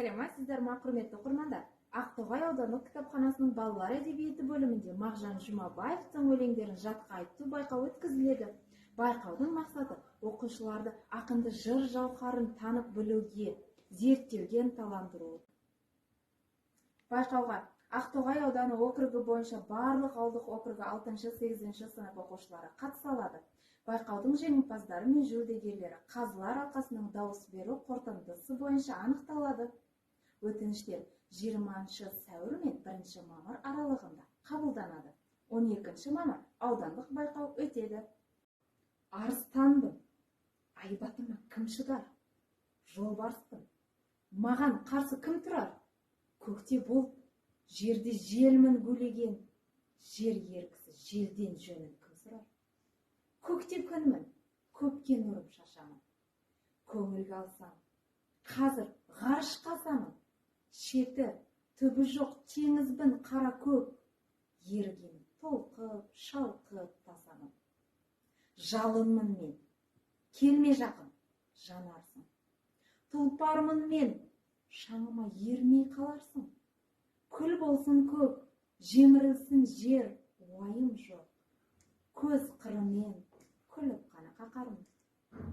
Сәлеметсіздер ма, құрметті оқырмандар! Ақтоғай аудандық кітапханасының балалар әдебиеті бөлімінде Мағжан Жұмабаевтың өлеңдерін жатқа айту байқауы өткізіледі. Байқаудың мақсаты – оқушыларды ақынды жыр жауһарын танып білуге, зерттеуге ынталандыру. Байқауға Ақтоғай ауданы округі бойынша барлық ауылдық округі 6-8 сынып оқушылары қатыса алады. Байқаудың жеңімпаздары мен жүлдегерлері қазылар алқасының дауыс беру қорытындысы бойынша анықталады. Өтініштер 20 сәуір мен 1 мамыр аралығында қабылданады. 12 мамыр аудандық байқау өтеді. Арыстанбын, айбатыма кім шыдар? Жолбарыспын, маған қарсы кім тұрар? Көкте бұлт, жерде желмін гулеген, жер еріксіз желден жөнін кім сұрар? Көкте күнмін, көпке нұрым шашамын. Көңілге алсам, қазір ғарышқа асамын. Шеті, түбі жоқ теңізбін қара көк, ерігемін толқып, шалқып тасамын. Жалынмын мен, келме жақын, жанарсың. Тұлпармын мен, шаңыма ермей қаларсың. Күл болсын көк, жемірілсін жер, уайым жоқ. Көз қырымен күліп қана қақармын.